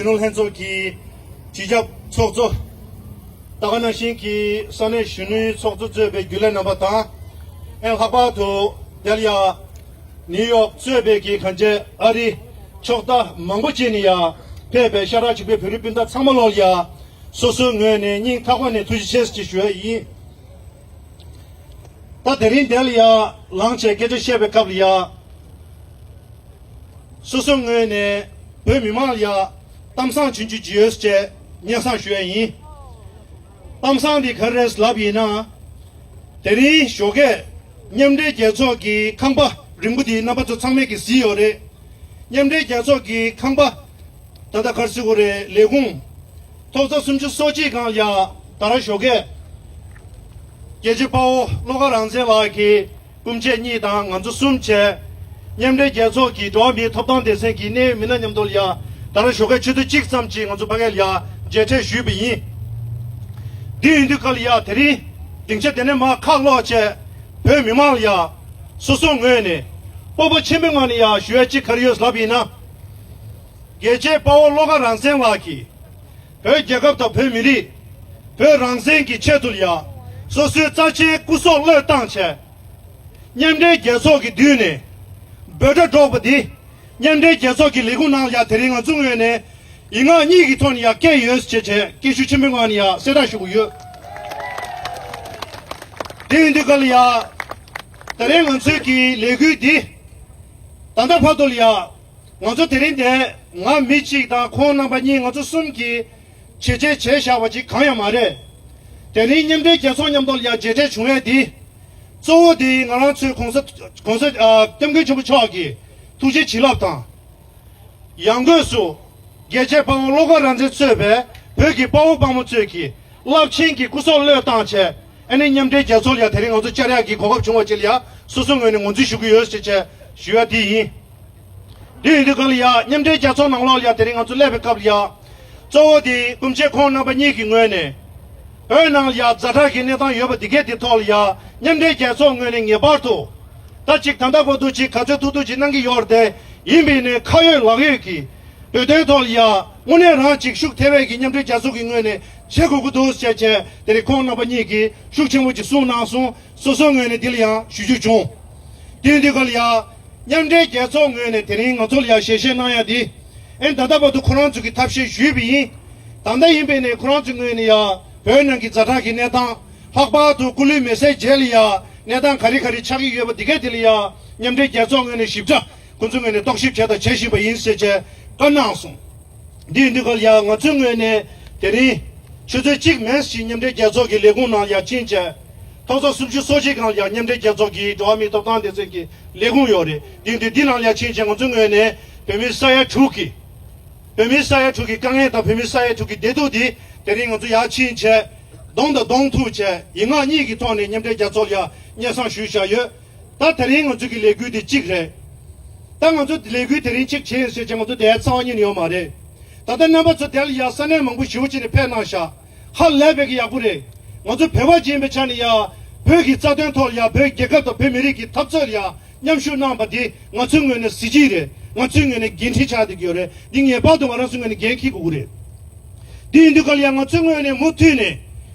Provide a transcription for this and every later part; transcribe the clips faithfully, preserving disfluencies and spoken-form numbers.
གཞོན་ནུ་ལྷན་ཚོགས་ཀྱི་སྤྱི་ཁྱབ་ཚོགས་གཙོ། ད་ག་ནང་བཞིན་གྱི་ས་གནས་གཞོན་ནུའི་ཚོགས་གཙོ་གཙོས་པའི་རྒྱུན་ལས་རྣམ་པ་དང་། ཨེ་ལྷག་པར་དུ་དེ་ལ་ཡ་ནིའུ་ཡོག་གཙོས་པའི་གི་གང་ཅི་ཨ་རི་ཕྱོགས་མཐའ་མང་པོ་ཅིག་ནས་ཡ་ཕེབས་པའི་ཤ་ཁྲག་གཅིག་པའི་བོད་རིགས་སྤུན་ཟླ་ཚང་མ་ལོ་ལ་ཡ་སོ་སོའི་ངོས་ནས་སྙིང་ཐག་པ་ནས་ཐུགས་རྗེ་ཆེ་ཞེས་ཞུ་ཡ་ཡིན། ད་དེ་རིང་དེ་ལ་ཡ་ལངས་བྱས་སྐད་ཆ་བཤད་པའི་སྐབས་ལ་ཡ། སོ་སོའི་ངོས་ནས་བོད་མི་མང་ལ་ཡ་གཏམ་བཟང་ཆུང་ཆུང་ཅིག་ཡོད་ཅེས་སྙན་སེང་ཞུ་ཡ་ཡིན། གཏམ་བཟང་འདི་ག་རེ་རེད་ལབ་ཡིན་ན། དེ་རིང་ཞོགས་ཀས་མཉམ་འབྲེལ་རྒྱལ་ཚོགས་ཀྱི་ཁང་པ་རིང་པོ་འདི་རྣམ་པ་ཚོ་ཚང་མས་ཀྱིས་གཟིགས་ཡོད་རེད། མཉམ་འབྲེལ་རྒྱལ་ཚོགས་ཀྱི་ཁང་པ་ད་ལྟ་ག་རེ་ཟེར་དགོས་རེད། ལས་ཁུངས་ཐོག་རྩ་སུམ་ཅུ་སོ་གཅིག་སྒང་ལ་ཡ་ད་ར་ཞོགས་ཀས་རྒྱལ་གཅེས་དཔའ་བོ་བློ་དགའ་རང་བཙན་ལགས་ཀྱིས་སྐུ་མཆེད་གཉིས་དང་ང་ཚོ་གསུམ་བྱས། མཉམ་འབྲེལ་རྒྱལ་ཚོགས་ཀྱི་འགྲོ་བ་མིའི་ཐོབ་ཐང་སྡེ་ཚན་གྱི་གནད་ཡོད་མི་སྣ་མཉམ་དུ་ལ་ཡ་ད་ར་ཞོགས་ཀས་ཆུ་ཚོད་གཅིག་ཙམ་ཅིག་ང་ཚོ་ཕ་གི་ལ་ཡ་མཇལ་འཕྲད་ཞུས་པ་ཡིན། འདི་ཡིན་དུས་ག་ལ་ཡ་དེ་རིང་སྡིངས་ཆ་དེ་ནས་མར་ཁ་ལོག་བྱས་བོད་མི་མང་ལ་ཡ་སོ་སོ་ངོས་ནས་སྤོབས་པ་ཆེན་པོའི་ངང་ནས་ཡ་ཞུ་ཡ་གཅིག་ག་རེ་ཡོད་ལབ་ཡིན་ན། རྒྱལ་གཅེས་དཔའ་བོ་བློ་དགའ་རང་བཙན་ལགས་ཀྱིས་བོད་རྒྱལ་ཁབ་དང་བོད་མི་རིགས་བོད་རང་བཙན་གྱི་ཆེད་དུ་ལ་ཡ་སོ་སོའི་རྩ་ཆེའི་སྐུ་སྲོག་བློས་བཏང་བྱས། མཉམ་འབྲེལ་རྒྱལ་ཚོགས་ཀྱི་མདུན་ནས་འབོད་སྒྲ་སྒྲོག་པ་འདི་མཉམ་འབྲེལ་རྒྱལ་ཚོགས་ཀྱི་ལས་ཁུངས་ནང་ལ་ཡ་དེ་རིང་ང་ཚོ་ངོས་ནས་ཡིག་ངག་གཉིས་ཀྱི་ཐོག་ནས་ཡ་བཀལ་ཡོད་ཅེས་བྱས་སྐྱིད་ཤུགས་ཆེན་པོའི་ངང་ནས་ཡ་གསལ་བསྒྲགས་ཞུ་གི་ཡོད། དེ་ཡིན་དུས་ག་ལ་ཡ་ད་རེས་ང་ཚོའི་གི་ལས་འགུལ་འདི་ད་ལྟ་བར་དུ་ལ་ཡ། ང་ཚོ་དེ་རིང་འདིར་ང་མི་གཅིག་དང་ཁོང་རྣམ་པ་གཉིས་ང་ཚོ་གསུམ་གྱིས་བྱས་རྗེས་བྱས་བཞག་པ་ཅིག་གང་ཡང་མ་རེད། དེ་རིང་མཉམ་འབྲེལ་རྒྱལ་ཚོགས་མཉམ་དུ་ལ་ཡ་མཇལ་འཕྲད་བྱུང་ཡས་འདི། གཙོ་བོ་དེ་ང་རང་ཚོའི་གོང་ས་གོང་ས་ཨ་སྐྱབས་མགོན་ཆེན་པོ་མཆོག་གི་ཐུགས་རྗེ་བྱིན་རླབས་དང་། ཡང་སྒོས་སུ་རྒྱལ་གཅེས་དཔའ་བོ་བློ་དགའ་རང་བཙན་གཙོས་པའི་བོད་ཀྱི་དཔའ་བོ་དཔའ་མོ་ཚོས་ཀྱི་རླབས་ཆེན་གྱི་སྐུ་སྲོག་བློས་བཏང་བྱས། ཨ་ནི་མཉམ་འབྲེལ་རྒྱལ་ཚོགས་ལ་ཡ་དེ་རིང་ང་ཚོ་བཅར་ཡག་གི་གོ་སྐབས་བྱུང་བ་ཅིག་ལ་ཡ་སོ་སོ་ངོས་ནས་ངོས་འཛིན་ཞུ་གི་ཡོད་ཅེས་བྱས་ཞུ་ཡ་དེ་ཡིན། དེ་ཡིན་དུས་ག་ལ་ཡ་མཉམ་འབྲེལ་རྒྱལ་ཚོགས་ནང་ལོགས་ལ་ཡ་དེ་རིང་ང་ཚོ་སླེབས་པའི་སྐབས་ལ་ཡ། གཙོ་བོ་དེ་སྐུ་མཆེད་ཁོང་རྣམ་པ་གཉིས་ཀྱི་ངོས་ནས། བོད་ནང་ལ་ཡ་ཛ་དྲག་གི་གནས་སྟངས་ཡོད་པ་འདི་གས་དེ་ཐོག་ལ་ཡ་མཉམ་འབྲེལ་རྒྱལ་ཚོགས་ངོས་ནས་ངེས་པར་དུ། ད་ཅིག་ད་ལྟ་བར་དུ་ཅིག་ག་ཚོད་ཐུབ་ཐུབ་ཅིག་གནང་གི་ཡོད་རེད་དེ། ཡིན་པས་ནས་ཁ་ཡོད་ལག་ཡོད་ཀྱི་བོད་དོན་ཐོག་ལ་ཡ་དངོས་གནས་རང་ཅིག་ཤུགས་ཐེ་བས་ཀྱི་མཉམ་འབྲེལ་རྒྱལ་ཚོགས་ཀྱི་ངོས་ནས་བྱེད་དགོས་ཀྱི་འདུག་ཟེར་བྱས་དེ་རིང་ཁོང་རྣམ་པ་གཉིས་ཀྱིས་ཤུགས་ཆེན་པོ་ཅིག་གསུངས་གནང་སོང་། སོ་སོའི་ངོས་ནས་འདི་ལ་ཡང་ཞུ་རྒྱུ་བྱུང་། དེ་ཡིན་དུས་ག་ལ་ཡ། མཉམ་འབྲེལ་རྒྱལ་ཚོགས་ངོས་ནས་དེ་རིང་ང་ཚོ་ལ་ཡ་ཞལ་བཞེས་གནང་ཡ་འདི། ཨེ་ད་ལྟ་བར་དུ་ཁོ་རང་ཚོ་གི་ཐབས་ཤེས་ཞུས་པ་ཡིན། ད་ལྟ་ཡིན་པས་ནས་ཁོ་རང་ཚོའི་ངོས་ནས་ཡ་བོད་ནང་གི་ཛ་དྲག་གི་གནས་སྟངས། ལྷག་པར་དུ་སྐུ་ལུས་མེ་སྲེག་རྗེས་ལ་ཡ་གནས་སྟངས་ག་རེ་ག་རེ་ཆགས་ཀྱི་ཡོད་པ་འདི་གས་དེ་ལ་ཡ་མཉམ་འབྲེལ་རྒྱལ་ཚོགས་ངོས་ནས་ཞིབ་ཕྲ་ཁོ་ཚོའི་ངོས་ནས་རྟོག་ཞིབ་བྱས་དང་བྱེད་བཞིན་པ་ཡིན་ཟེར་བྱས་བཀའ་གནང་སོང་། འདི་ཡིན་དུས་ག་ལ་ཡ་ང་ཚོའི་ངོས་ནས་དེ་རིང་ཆུ་ཚོད་གཅིག་མིན་ཞིག་མཉམ་འབྲེལ་རྒྱལ་ཚོགས་ཀྱི་ལས་ཁུངས་ནང་ཡ་ཕྱིན་བྱས། ཐོག་ཚོགས་སུམ་ཅུ་སོ་གཅིག་སྒང་ལ་ཡ་མཉམ་འབྲེལ་རྒྱལ་ཚོགས་ཀྱི་འགྲོ་བ་མིའི་ཐོབ་ཐང་སྡེ་ཚན་གྱི་ལས་ཁུངས་ཡོད་རེད། འདི་འདི་འདི་ནང་ལ་ཡ་ཕྱིན་བྱས་ང་ཚོའི་ངོས་ནས་བོད་མི་ས་ཡ་དྲུག་གི་བོད་མི་ས་ཡ་དྲུག་གི་དཀའ་ངལ་དང་བོད་མི་ས་ཡ་དྲུག་གི་བདེ་སྡུག་འདི་དེ་རིང་ང་ཚོ་ཡར་ཕྱིན་བྱས་གདོང་དང་གདོང་ཐུག་བྱས་ཡིག་ངག་གཉིས་ཀྱི་ཐོག་ནས་མཉམ་འབྲེལ་རྒྱལ་ཚོགས་ལ་ཡ་སྙན་སེང་ཞུས་བཞག་ཡོད། ད་དེ་རིང་ང་ཚོ་གི་ལས་འགུལ་འདི་གཅིག་རེད། ད་ང་ཚོ་ལས་འགུལ་དེ་རིང་གཅིག་བྱེད་ཟེར་བྱས་ང་ཚོ་དེ་རྩ་བ་ཉིད་ནས་ཡོད་མ་རེད། ད་ལྟ་རྣམ་པ་ཚོ་དེ་ལ་ཡ་ས་གནས་མང་པོ་ཞེ་པོ་ཅིག་ནས་ཕེབས་གནང་ཤག་ཧ་ལས་པའི་གི་ཡག་པོ་རེད། ང་ཚོ་བོད་པ་ཅིག་ཡིན་པའི་ཆ་ནས་ཡ་བོད་ཀྱི་རྩ་དོན་ཐོག་ལ་ཡ་བོད་རྒྱལ་ཁབ་དང་བོད་མི་རིགས་ཀྱི་འཐབ་རྩོད་ལ་ཡ་མཉམ་ཞུགས་གནང་པ་འདི་ང་ཚོའི་ངོས་ནས་གཟི་བརྗིད་རེད། ང་ཚོའི་ངོས་ནས་འགན་འཁྲི་ཆགས་བསྡད་ཀྱི་ཡོད་རེད། འདི་ངེས་པར་དུ་ང་རང་ཚོའི་ངོས་ནས་འགན་འཁྱེར་དགོས་ཀྱི་རེད། དེ་ཡིན་དུས་ག་ལ་ཡང་ང་ཚོའི་ངོས་ནས་མུ་མཐུད་ནས།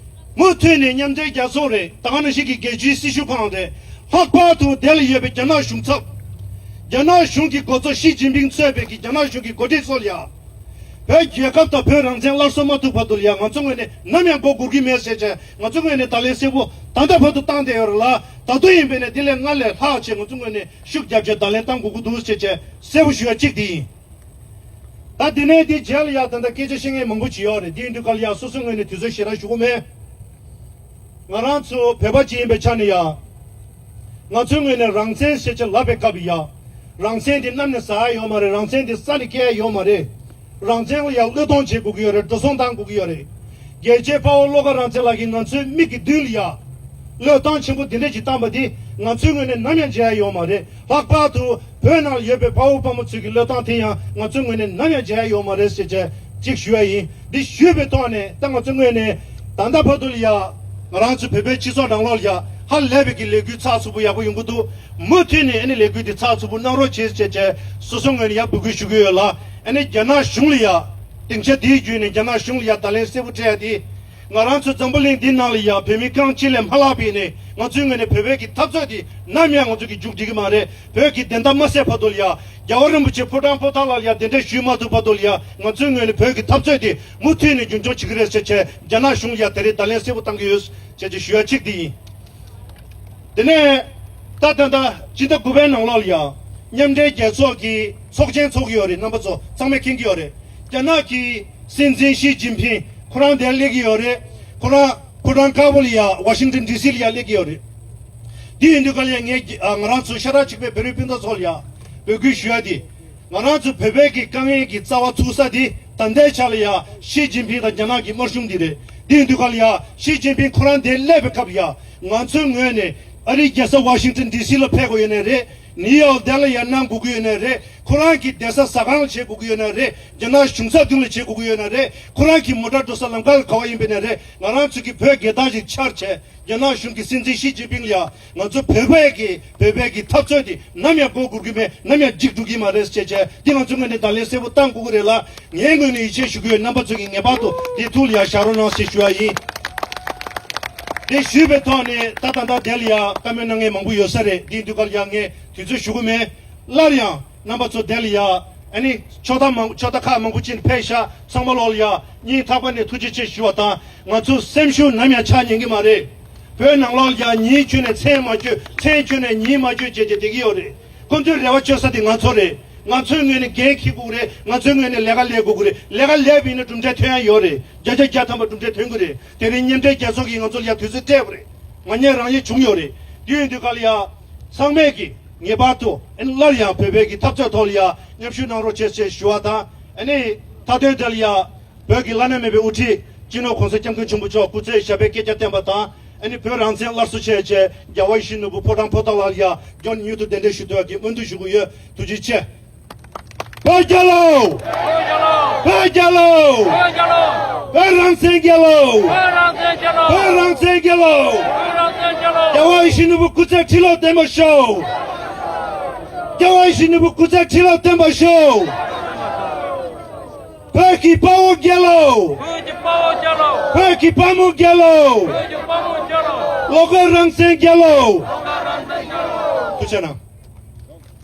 མུ་མཐུད་ནས་མཉམ་འབྲེལ་རྒྱལ་ཚོགས་རེད། ད་ག་ནང་བཞིན་གྱི་རྒྱལ་སྤྱིའི་སྲི་ཞུ་ཁང་རེད། ལྷག་པར་དུ་དེ་ལ་ཡོད་པའི་རྒྱ་ནག་གཞུང་ཚབ། རྒྱ་ནག་གཞུང་གི་འགོ་གཙོ་ཞི་ཅིན་ཕིང་གཙོས་པའི་གི་རྒྱ་ནག་གཞུང་གི་འགོ་ཁྲིད་ཚོ་ལ་ཡང་། བོད་རྒྱལ་ཁབ་དང་བོད་རང་བཙན་སླར་གསོ་མ་ཐུབ་བར་དུ་ལ་ཡང་ང་ཚོའི་ངོས་ནས་ནམ་ཡང་མགོ་སྒུར་གྱི་མེད་ཟེར་བྱས་ང་ཚོའི་ངོས་ནས་བརྡ་ལན་གསལ་པོ་ད་ལྟ་བར་དུ་བཏང་བསྡད་ཡོད་རེད་ལ། ད་དུང་ཡིན་པས་ན་དེ་ལས་སྔར་ལས་ལྷག་བྱས་ང་ཚོའི་ངོས་ནས་ཤུགས་རྒྱབ་བྱས་བརྡ་ལན་བཏང་དགོས་ཀྱི་འདུག་ཟེར་བྱས་གསལ་པོ་ཞུ་ཡ་གཅིག་དེ་ཡིན། ད་དེ་ནས་དེ་རྗེས་ལ་ཡ་ད་ལྟ་སྐད་ཆ་བཤད་མཁན་མང་པོ་ཅིག་ཡོད་རེད། དེ་ཡིན་དུས་ག་ལ་ཡ་སོ་སོའི་ངོས་ནས་དུས་ཚོད་ཞེ་དྲག་ཞུ་གི་མེད། ང་རང་ཚོ་བོད་པ་ཅིག་ཡིན་པའི་ཆ་ནས་ཡ། ང་ཚོའི་ངོས་ནས་རང་བཙན་ཞེས་བྱ་ལབ་པའི་སྐབས་ཡ། རང་བཙན་དེ་གནམ་ནས་ཟག་ཡ་ཡོད་མ་རེད། རང་བཙན་དེ་ས་ནས་སྐྱེ་ཡ་ཡོད་མ་རེད། རང་བཙན་ལ་ཡ་བློས་གཏོང་བྱེད་དགོས་ཀྱི་ཡོད་རེད། འགྲོ་སོང་བཏང་དགོས་ཀྱི་ཡོད་རེད། རྒྱལ་གཅེས་དཔའ་བོ་བློ་དགའ་རང་བཙན་ལགས་ཀྱིས་ང་ཚོའི་མིག་གི་མདུན་ལ་ཡ། བློས་གཏོང་ཆེན་པོ་འདི་འདྲ་ཞིག་བཏང་པ་འདི་ང་ཚོའི་ངོས་ནས་ནམ་ཡང་བརྗེད་ཡ་ཡོད་མ་རེད། ལྷག་པར་དུ་བོད་ནང་ཡོད་པའི་དཔའ་བོ་དཔའ་མོ་ཚོས་ཀྱི་བློས་གཏོང་དེ་ཡང་ང་ཚོའི་ངོས་ནས་ནམ་ཡང་བརྗེད་ཡ་ཡོད་མ་རེད་ཟེར་བྱས་གཅིག་ཞུ་ཡ་ཡིན། འདི་ཞུས་པའི་ཐོག་ནས་ད་ང་ཚོའི་ངོས་ནས་ད་ལྟ་བར་དུ་ལ་ཡ་ང་རང་ཚོ་བོད་པའི་སྤྱི་ཚོགས་ནང་ལོགས་ལ་ཡ་ཧ་ལས་པའི་གི་ལས་འགུལ་ཚགས་ཚུད་པོ་ཡག་པོ་ཡོང་གི་འདུག་མུ་མཐུད་ནས་ཨ་ནི་ལས་འགུལ་འདི་ཚགས་ཚུད་པོ་གནང་རོགས་བྱེད་ཟེར་བྱས་སོ་སོའི་ངོས་ནས་ཡ་འབོད་སྐུལ་ཞུ་གི་ཡོད་ལ། ཨ་ནི་རྒྱ་ནག་གཞུང་ལ་ཡ། སྡིངས་ཆ་འདིའི་བརྒྱུད་ནས་རྒྱ་ནག་གཞུང་ལ་ཡ་བརྡ་ལན་གསལ་པོ་སྤྲད་ཡ་དེ། ང་རང་ཚོ་འཛམ་བུ་གླིང་འདི་ནང་ལ་ཡ་བོད་མི་རྐང་གཅིག་ལས་མ་ལྷག་པའི་ནས་ང་ཚོའི་ངོས་ནས་བོད་པའི་གི་འཐབ་རྩོད་དེ་ནམ་ཡང་ང་ཚོ་གི་མཇུག་སྒྲིལ་གི་མ་རེད། བོད་ཀྱི་བདེན་མཐའ་མ་གསལ་བར་དུ་ལ་ཡ། རྒྱལ་བ་རིན་པོ་ཆེ་ཕོ་བྲང་པོ་ཏཱ་ལ་ལ་ཡ་གདན་འདྲེན་ཞུས་མ་ཐུབ་བར་དུ་ལ་ཡ་ང་ཚོའི་ངོས་ནས་བོད་ཀྱི་འཐབ་རྩོད་དེ་མུ་མཐུད་ནས་རྒྱུན་འཁྱོངས་བྱེད་ཀྱི་རེད་ཟེར་བྱས་རྒྱ་ནག་གཞུང་ལ་ཡ་དེ་རིང་བརྡ་ལན་གསལ་པོ་བཏང་གི་ཡོད་ཟེར་བྱས་ཞུ་ཡ་གཅིག་དེ་ཡིན། དེ་ནས་ད་ད་ལྟ་སྤྱི་ཟླ་དགུ་པའི་ནང་ལོགས་ལ་ཡ་མཉམ་འབྲེལ་རྒྱལ་ཚོགས་ཀྱི་ཚོགས་ཆེན་ཚོགས་ཀྱི་ཡོད་རེད། རྣམ་པ་ཚོ་ཚང་མས་མཁྱེན་གྱི་ཡོད་རེད། རྒྱ་ནག་གི་སྲིད་འཛིན་ཞི་ཅིན་ཕིང་ཁོ་རང་དེར་སླེབས་ཀྱི་ཡོད་རེད། ཁོ་རང་ཕོ་བྲང་དཀར་པོ་ལ་ཡ་ཝ་ཤིང་ཏོན་ཌི་སི་ལ་ཡ་སླེབས་ཀྱི་ཡོད་རེད། དེ་ཡིན་དུས་ག་ལ་ཡ་ངས་ཨ་ང་རང་ཚོ་ཤ་ཁྲག་གཅིག་པའི་བོད་རིགས་སྤུན་ཟླ་ཚོ་ལ་ཡ་འབོད་སྐུལ་ཞུ་ཡ་དེ། ང་རང་ཚོ་བོད་པའི་གི་དཀའ་ངལ་གྱི་རྩ་བ་ཚུགས་ས་དེ་ད་ལྟའི་ཆ་ལ་ཡ་ཞི་ཅིན་ཕིང་དང་རྒྱ་ནག་གི་དམར་གཞུང་འདི་རེད། དེ་ཡིན་དུས་ག་ལ་ཡ་ཞི་ཅིན་ཕིང་ཁོ་རང་དེར་སླེབས་པའི་སྐབས་ཡ་ང་ཚོའི་ངོས་ནས་ཨ་རིའི་རྒྱལ་ས་ཝ་ཤིང་ཏོན་ཌི་སི་ལ་ཕེབས་དགོས་ཡོད་ནའི་རེད། ནིའུ་ཡོག་དེ་ལ་ཡ་གནང་དགོས་ཀྱི་ཡོད་ནའི་རེད། ཁོ་རང་གི་བསྡད་ས་ཟ་ཁང་ལ་བྱེད་དགོས་ཀྱི་ཡོད་ནའི་རེད། རྒྱ་ནག་གཞུང་ཚབ་མདུན་ལ་བྱེད་དགོས་ཀྱི་ཡོད་ནའི་རེད། ཁོ་རང་གི་མོ་ཊ་འགྲོ་ས་ལམ་ཁ་ལ་ག་བ་ཡིན་པ་ཡིན་ནའི་རེད། ང་རང་ཚོ་གི་བོད་རྒྱལ་དར་ཞིག་འཕྱར་བྱས། རྒྱ་ནག་གཞུང་གི་སྲིད་འཛིན་ཞི་ཅིན་ཕིང་ལ་ཡ་ང་ཚོ་བོད་པའི་གི་བོད་པའི་གི་འཐབ་རྩོད་དེ་ནམ་ཡང་མགོ་སྒུར་གི་མེད། ནམ་ཡང་འཇིག་འགྲོ་གི་མ་རེད་ཟེར་བྱས་འདི་ང་ཚོ་ངོས་ནས་བརྡ་ལན་གསལ་པོ་བཏང་དགོས་ཀྱི་རེད་ལ། ངའི་ངོས་ནས་ཡིད་ཆེས་ཞུ་གི་ཡོད། རྣམ་པ་ཚོ་གིས་ངེས་པར་དུ་འདི་ཐུགས་ལ་ཡ་བཞག་རོགས་གནང་ཞེས་ཞུ་བ་ཡིན། དེ་ཞུས་པའི་ཐོག་ནས་ད་ད་ལྟ་དེ་ལ་ཡ་བཀའ་མོལ་གནང་མཁན་མང་པོ་ཡོད་ས་རེད། འདི་དུས་སྐབས་ལ་ཡ་ངས་དུས་ཚོད་ཞུ་གི་མེད། སླར་ཡང་རྣམ་པ་ཚོ་དེ་ལ་ཡ་ཨ་ནི་ཕྱོགས་མཐའ་མང་ཕྱོགས་མཐའ་ཁག་མང་པོ་ཅིག་ནས་ཕེབས་ཤག་ཚང་མ་ལོག་ལ་ཡ་སྙིང་ཐག་པ་ནས་ཐུགས་རྗེ་ཆེ་ཞུ་བ་དང་། ང་ཚོ་སེམས་ཤུགས་ནམ་ཡང་ཆག་ཉན་གི་མ་རེད། བོད་ནང་ལོགས་ལ་ཡ་ཉིན་ཁྱོན་ནས་མཚན་མ་བསྐྱོད། མཚན་ཁྱོན་ནས་ཉིན་མ་བསྐྱོད་བྱས་བྱས་བསྡད་ཀྱི་ཡོད་རེད། ཁོ་ཚོའི་རེ་བ་བཅོལ་ས་དེ་ང་ཚོ་རེད། ང་ཚོའི་ངོས་ནས་འགན་འཁྱེར་དགོས་ཀྱི་རེད། ང་ཚོའི་ངོས་ནས་ལས་ཀ་ལས་དགོས་ཀྱི་རེད། ལས་ཀ་ལས་པ་ཡིན་ན་གྲུབ་འབྲས་ཐོན་ཡ་ཡོད་རེད། བརྒྱ་ཆ་བརྒྱ་ཐམ་པ་གྲུབ་འབྲས་ཐོན་གྱི་རེད། དེ་རིང་མཉམ་འབྲེལ་རྒྱལ་ཚོགས་ཀྱིས་ང་ཚོ་ལ་ཡ་དུས་ཚོད་སྤྲད་པ་རེད། ང་གཉིས་རང་ཡིད་བྱུང་ཡོད་རེད། དུས་ཡུན་དུས་སྐབས་ལ་ཡ་ཚང་མས་ཀྱིས་ངེས་པར་དུ་ཨ་ནི་སླར་ཡང་བོད་པའི་གི་འཐབ་རྩོད་ཐོག་ལ་ཡ་མཉམ་ཞུགས་གནང་རོགས་བྱེད་ཅེས་ཞུ་བ་དང་། ཨ་ནི་མཐའ་དོན་དེ་ལ་ཡ་བོད་ཀྱི་བླ་ན་མེད་པའི་དབུ་ཁྲིད་སྤྱི་ནོར་༸གོང་ས་༸སྐྱབས་མགོན་ཆེན་པོ་མཆོག་སྐུ་ཚེ་ཞབས་པད་བསྐལ་བརྒྱར་བརྟན་པ་དང་། ཨ་ནི་བོད་རང་བཙན་སླར་གསོ་བྱས་བྱས་རྒྱལ་བ་ཡིད་བཞིན་ནོར་བུ་ཕོ་བྲང་པོ་ཏཱ་ལ་ལ་ཡ་མགྱོགས་མྱུར་དུ་གདན་འདྲེན་ཞུ་ཐུབ་པ་གི་སྨོན་འདུན་ཞུ་གི་ཡོད། ཐུགས་རྗེ་ཆེ། བོད་རྒྱལ་ལོ། བོད་རྒྱལ་ལོ། བོད་རང་བཙན་རྒྱལ་ལོ། བོད་རང་བཙན་རྒྱལ་ལོ། བོད་རང་བཙན་རྒྱལ་ལོ། བོད་རང་བཙན་རྒྱལ་ལོ། རྒྱལ་བ་ཡིད་བཞིན་ནོར་བུ་སྐུ་ཚེ་ཁྲི་ལོ་བརྟན་པར་ཤོག་རྒྱལ་བ་ཡིད་བཞིན་ནོར་བུ་སྐུ་ཚེ་ཁྲི་ལོ་བརྟན་པར་ཤོག་བོད་ཀྱི་དཔའ་བོ་རྒྱལ་ལོ། བོད་ཀྱི་དཔའ་བོ་རྒྱལ་ལོ། བོད་ཀྱི་དཔའ་མོ་རྒྱལ་ལོ། བོད་ཀྱི་དཔའ་མོ་རྒྱལ་ལོ། བློ་དགའ་རང་བཙན་རྒྱལ་ལོ། བློ་དགའ་རང་བཙན་རྒྱལ་ལོ། ཐུགས་རྗེ་གནང་།